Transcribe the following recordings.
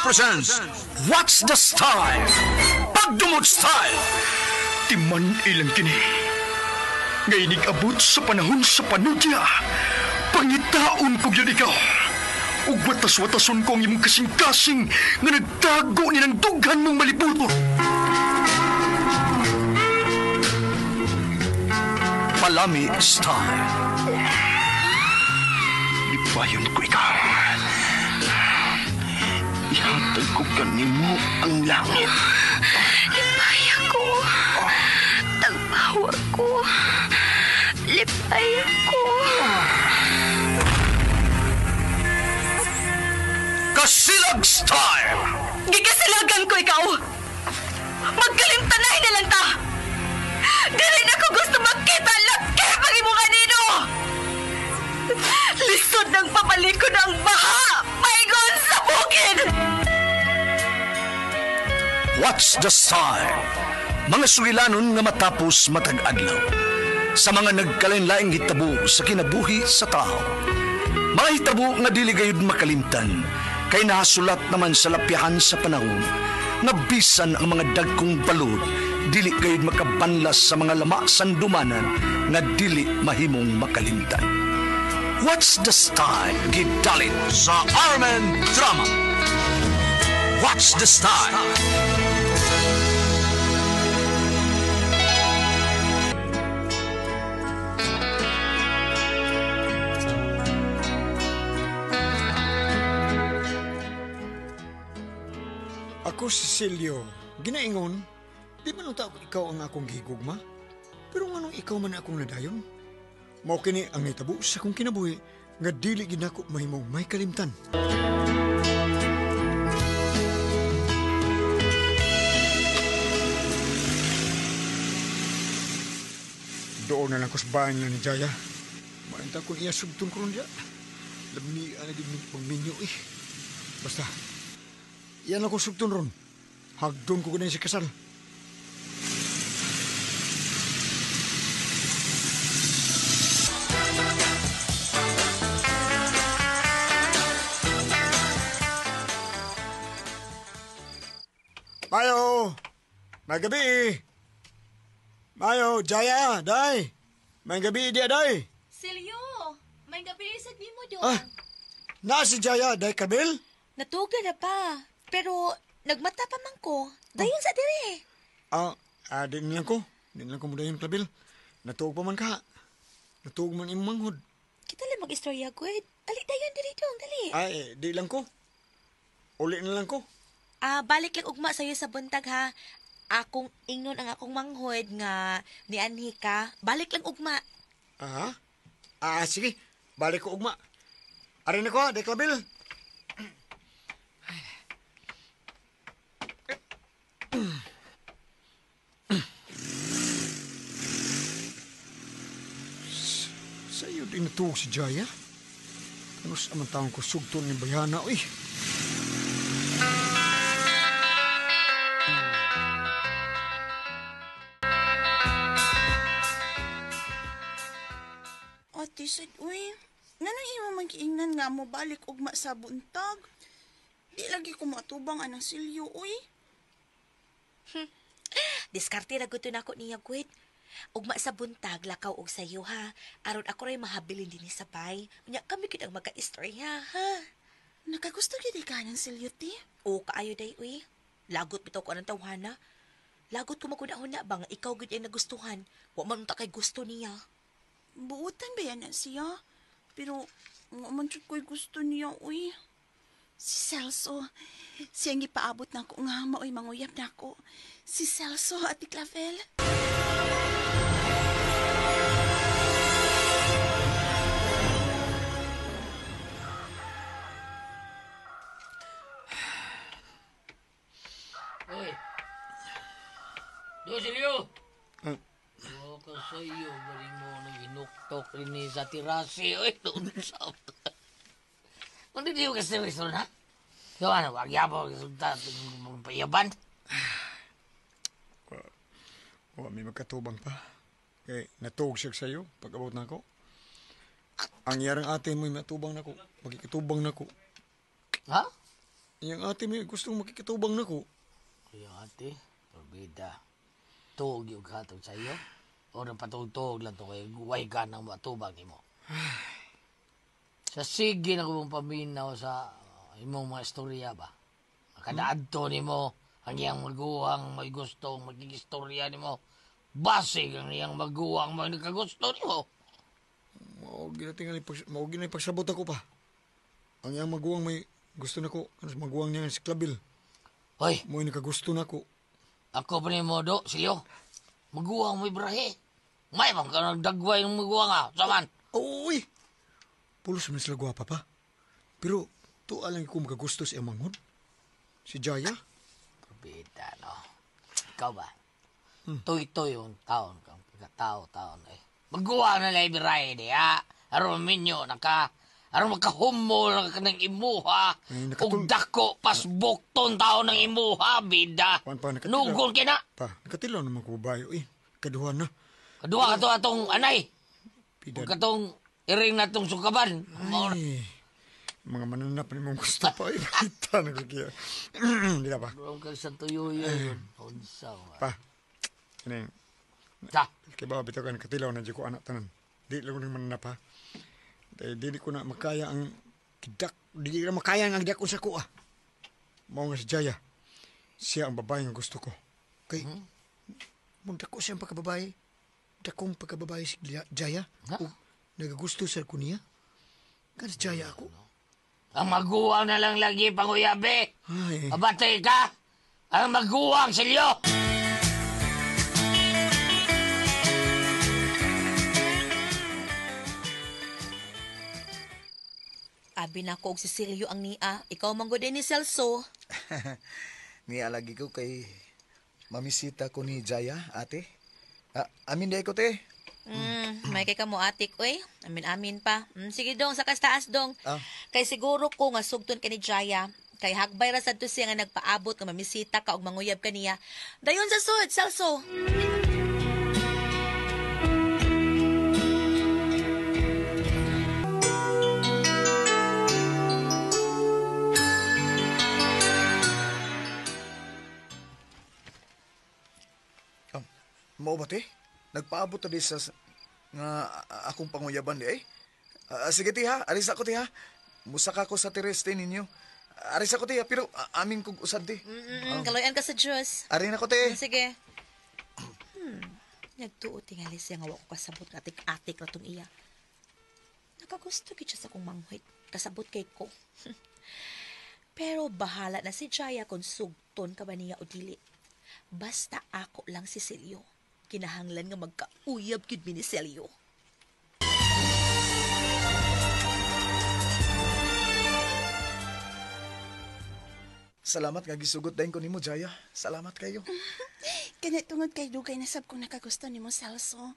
presents What's the Style? Pagdumot Style! Timan ilang kini. Nga abot sa panahon sa panudya. Pangitaon ko gyud ikaw. Ug watas-watason ko ang imong kasing-kasing nga nagtago ni ng dughan mong malibuto. Palami Style. Lipayon ko ikaw. Ihatag ko kanimo ang langit. Lipay ako. Tagpawa ko. Lipay ako. Kasilag Style! Gikasilagan ko ikaw! Magkalimtanay na lang ta! Dili na ko gusto makita laki pag imo kanino! Lisod ng papalikod ang baha! Paingon sa bukid! What's the Style? Mga sugilanon nga matapos matag adlaw. Sa mga nagkalain-laing hitabo sa kinabuhi sa tao. Mga hitabo nga dili gayud makalimtan, kay nahasulat naman sa lapyahan sa panahon, nga bisan ang mga dagkong balod, dili gayud makabanlas sa mga lama sandumanan nga dili mahimong makalimtan. What's the Style? Gidalit sa Armen Drama. What's the Style? Ako si Silio, ginaingon, di man unta ikaw ang akong gihigugma, pero nganong ikaw man akong nadayon? Mao kini ang nahitabo sa akong kinabuhi nga dili gid nako mahimong may kalimtan. Doon na lang ko sa bahay nila ni Jaya. Maanta ko iya sugtong ko ron diya. Lami na gid pagminyo eh. Basta, iyan ako sugtong ron. Hagdon ko ganyan si kasal. Mayo! May gabi! Mayo, Jaya, day! May gabi di, day! Silyo, may gabi sa di mo doon. Ah, na si Jaya, day Kabil? Natuga na pa. Pero nagmata pa man ko. Dayon sa dire. Di nilang ko. Di nilang ko mo dayon, Klabil. Natuog pa man ka. Natuog man imong manghod. Kita lang mag-istorya, Gwen. Ali, dayon diri dong, dali. Ay, di lang ko. Uli na lang ko. Ah, balik lang ugma sa'yo sa buntag, ha. Akong ingnon ang akong manghod nga nianhi ka. Balik lang ugma. Aha. Ah, sige. Balik ko ugma. Arin ako, ha, day Klabil. Sa iyo din natuog si Jaya? Ano sa amang taong ko sugton ni Bayana, uy? Ate sad, uy. Nganong imo mag-iingnan nga mo balik ugma sa buntag? Di lagi ko matubang anang silyo, uy. Diskarte ra gud nako niya, Gwen. Ugma sa buntag, lakaw og sayo, ha. Aron ako ray mahabilin dinhi sa bay. Unya kami gud ang magka-istorya, ha. Nakagusto gyud ka ng silyo, ti? O kaayo day, uy. Lagot bitaw ko anang tawhana. Lagot ko maguna-huna ba nga ikaw gud ang nagustuhan. Wa man unta kay gusto niya. Buutan ba yan na siya? Pero, wa man jud ko'y gusto niya, uy. Si Celso, siyang gipaabot na ko nga maoy manguyab na ako. Si Celso, Ate Clavel. Uy. Do Silyo. Ah. O ka sa'yo, bali mo nang hinuktok rin ni sa tirasi. Uy, doon sa... Kung di ko kasi gusto na. So ano, wag yapo, payaban. Wa may magkatubang pa. Kay natuog siya sa'yo pag abot na ako. Ang yarang ate mo'y matubang na ko. Magkikatubang na ko. Ha? Iyang ate may gustong makikatubang nako. Kuya ate, Orbida. Tuog yung hatag sa iyo. O napatugtog lang to kay way ka ng matubang nimo. Sa sige na kong paminaw sa imong mga istorya ba. Kadaadto nimo ang iyang maguwang may gustong magigistorya nimo. Basig ang iyang maguwang may nakagusto nimo. Mao gina pagsabot ako pa. Ang iyang maguwang may gusto nako, ano sa maguwang niya si Klabil. Hoy, Mo nakagusto nako. ako pa nimo do, silyo. Maguwang may brahe. May bang ka nagdagway ng maguwang ha? Saman. Uy! Pulos man sila gwapa pa. Pero tuwa lang ko makagusto sa iyang manghod. Si Jaya? Bida, no? Ikaw ba? Tuy-tuy yung taon kang pagkatao-taon eh. Magawa na lang ibiray di, ha? Aron minyo na ka. Aron makahumol na ka ng imuha. Ay, Ug dako, pasbukton taon ng imuha, bida. Kuan pa, nakatila. Nugol kina. Pa, nakatilaw naman ko babayo eh. Kaduha na. Kaduha ka to atong anay. Pida. Ug katong iring na tong sukaban. Ay, mga mananap ni mong gusto pa. Ay, kita na ko kaya. Di na pa. Bro, kang sa tuyo yun. Unsa ba? Pa. Kini, Sa, kay ba bitaw ka nakatilaw na dyan ko anak tanan. Di lang ko nang mananap ha. Dahil dili ko na makaya ang kidak. Dili na makaya ang gidak sa ko ah. Mao nga si Jaya. Siya ang babae nga gusto ko. Kay, mong dako siyang pagkababae. Dakong pagkababae si Jaya. Ha? O, nagagusto sa ko niya. Kan si Jaya ako. Ang maguwang na lang lagi panguyabe. Ay, Abatay ka! Ang maguwang silyo! Abi na ko og si Silio ang nia. Ikaw man gud ni Celso. Niya lagi ko kay mamisita ko ni Jaya, ate. Ah, amin di ko, te. May kay kamo atik oy. Amin-amin pa. Sige dong, sa taas dong. Ah. Kay siguro ko nga sugton ka ni Jaya. Kay hagbay ra sad to siya nga nagpaabot nga mamisita ka og manguyab kaniya. Dayon sa sud, Celso. Mao ba, te? Nagpaabot ta di sa nga akong panguyaban di ay. Sige, te, ha. Aris ako, te, ha. Musaka ko sa tereste ninyo. Aris ako, te, ha. Pero amin kong usad, te. Kaloyan ka sa Diyos. Ari na ko, te. Sige. Nagtuo tingali siya nga wa ko kasabot nga atik-atik ra tong iya. Nakagusto gid siya sa akong manghoy. Kasabot kay ko. Pero bahala na si Jaya kung sugton ka ba niya o dili. Basta ako lang si Celio. Kinahanglan nga magkauyab gyud mi ni Celio. Salamat nga gisugot dayon ko nimo, Jaya. Salamat kayo. Kana tungod kay dugay na sab kong nakagusto nimo Celso.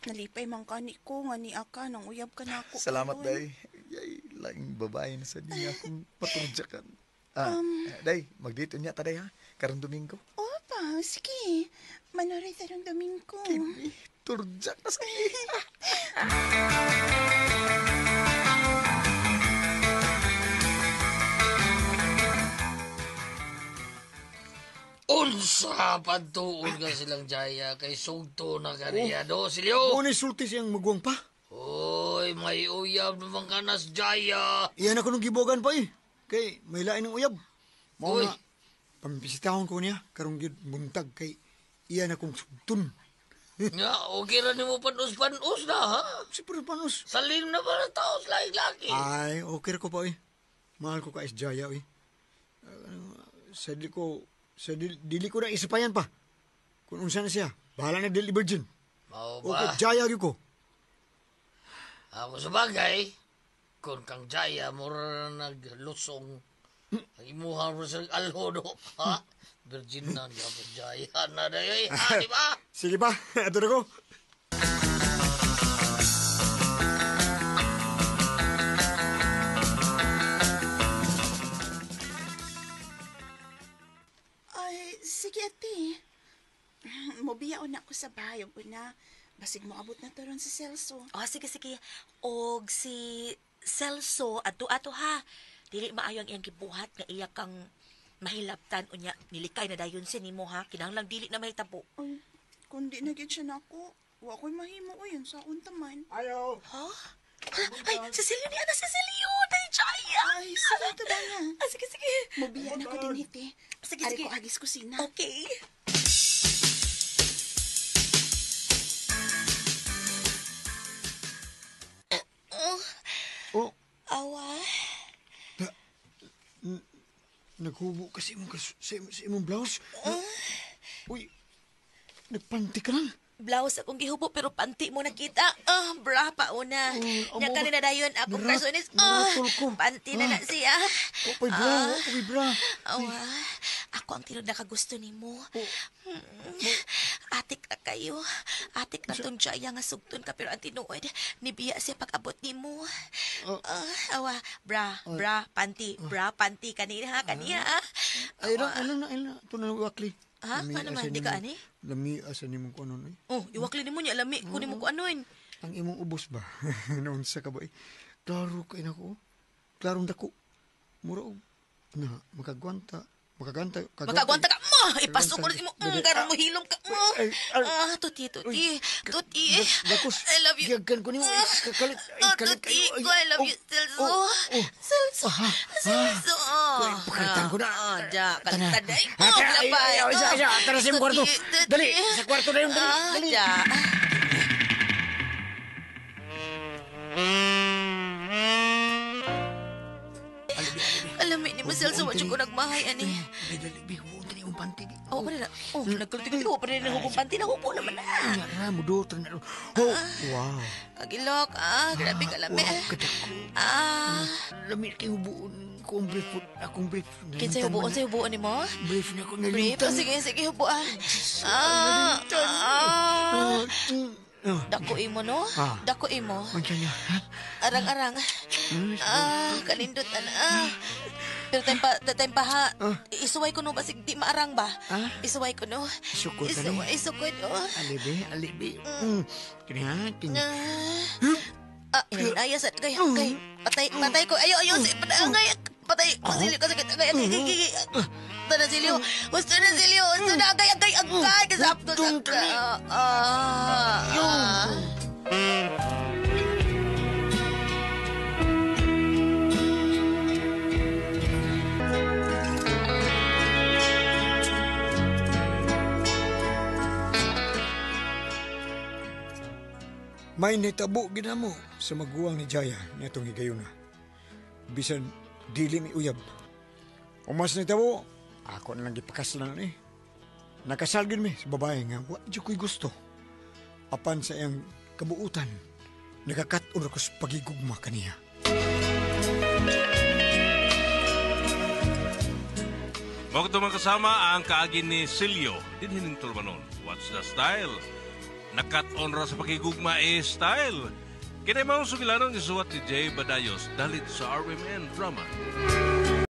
Nalipay man kani ko nga ni aka nang uyab ka nako. Salamat, karon. day. Yay, laing babae na sa niya akong paturjakan. Ah, day, magdito niya ta, day, ha? Karong Domingo. Opa, sige. Manoray tarong Domingo. Kini, turjak na sa iya. Unsa pantuon ka silang Jaya kay sugto na kaniya do silyo. Mo ni sulti siyang maguwang pa. Oy, may uyab naman ka nas Jaya. Iyan ako nung gibogan pa eh. Kay may lain ng uyab. Mao Uy. nga, pambisitahon ko niya, karong gyud buntag kay iyan akong sugtun. Nga, okay ra nimo panus-panus na ha. Si Panos. Salim na ba ng tao sa laki-laki? Ay, okay ra ko pa eh. Mahal ko ka is Jaya eh. Sa di ko, sa dili ko na isapayan pa. Kung unsa na siya, bahala na dili virgin. Mao ba? Okay, Jaya gyud ko. Ako sa bagay, kung kang Jaya mura na naglusong, ang imuha mo sa alho do, ha? Virgin na, di ako Jaya na dayoy, ha? Di ba? Sige pa, ato na ko. Ay, sige ate. Mobiya na ako sa bahay ug una. Basig moabot na to ron si Celso. Oh, sige, sige. Og si Celso, adto ato ha. Dili maayo ang iyang gibuhat nga iya kang mahilabtan unya nilikay na dayon siya nimo ha. Kinahanglan dili na mahitabo. Ay, kundi na gyud siya nako. Wa ko'y mahimo uy, sa akong taman. Ayaw! Ha? Ay, Cecilio niya na Cecilio! Day Jaya! Ay, sige to ba nga? Ah, sige, sige. Mubiya na ko din hiti. Sige, Ari sige. ko agis kusina. Okay. Oh, Awa. naghubo kasi imong sa imong blouse. Uy, nagpanti ka lang. Blouse akong gihubo pero panty mo nakita. Ah, bra pa una. Oh, Nya amo kanina dayon akong karsonis. Ah, naratol ko. panty na na siya. Oh, pa'y bra, oh, pa'y bra. Awa, ako ang tinud nakagusto nimo. Oh. Atik na kayo. Atik na tong Jaya nga sugton ka pero ang tinuod nibiya siya pag-abot nimo. Oh. Ah, awa, bra, bra, panty, bra, panty kanina ha, kaniya. Ay, na, ay, na, ay, na. Ito na lang wakli. Ha? Ano man, di ka ani? Lami asa nimong kuno eh. Oh, iwakli nimo niya lami kunin mo ko anuin. Ang imong ubos ba? Naunsa ka ba eh? Klaro kay nako. Klarong dako. Mura og na makagwanta, makaganta, Makagwanta ka mo. Ipasok ko na imo. Dali. Karon mo hilom ka mo. Ay, ay. Ah, tuti, tuti. Tuti. Gakos. I love you. Giagkan ko nimo. Ay, Kakalit. Ay, Ah, kalit tuti kayo. Ay, ko. I love oh, you, Celso. oh, oh. Celso. Ah, Celso. Ay, pakalitan ko na. Ah, da. Kalitan na. Ay, Ah, oh, tara, ay, lapay. ay, ay, isa, isa. Tara sa imong kwarto. Tuti, tuti. Dali, sa kwarto na yun. Dali, Ah, dali. da. Alam ni mo, Celso, wa jud ko nagmahay, ani. Dali, dali, bi, huwag na imong panty. bi. Oh, pa na. Oh, nagkulti ko pa rin hubong panty na hubo naman na. Unya ra, muduot ra na. Oh, wow. Kagilok, ah, grabe ka lami. Wow, kadako. Ah, Lami kay hubuon ko ang brief. Akong brief. kinsay hubuon sa hubuon nimo? Brief na ko Brief, nalimtan. oh, sige, sige, hubo ah. Ah, ah. Dako imo no? Ah. Dako imo. Unsa niya? Ha? Arang-arang. Ah, kalindot ana. Ah. Pero time pa, time pa ha. Isuway ko no basig di maarang ba? Ah? Isuway ko no. Isukod ka ni. Isuway, isukod oh. Alibi, alibi. Mm. Kini ha, kini. Ah, inaya sa kay kay patay patay ko. Ayo ayo si patay patay ko silyo kasi agay agay agay. Gusto na silyo. Gusto na silyo. Gusto na agay agay agay kasapto sa Ah. May nitabo ginamo sa maguwang ni Jaya niatong higayuna. Bisan dili mi uyab. Umas nitabo, ako na lang gipakaslan ni. Nakasal gyud mi sa babae nga wa jud ko'y gusto. Apan sa iyang kabuutan, nakakat-on ra ko sa pagigugma kaniya. Mao mga kasama ang kaagi ni Silio dinhi ning Tulumanon. What's the style? Nakat-on ra sa pakigugma eh style. Kini mao sugilanon gisuwat ni Jay Badayos dalit sa RMN Drama.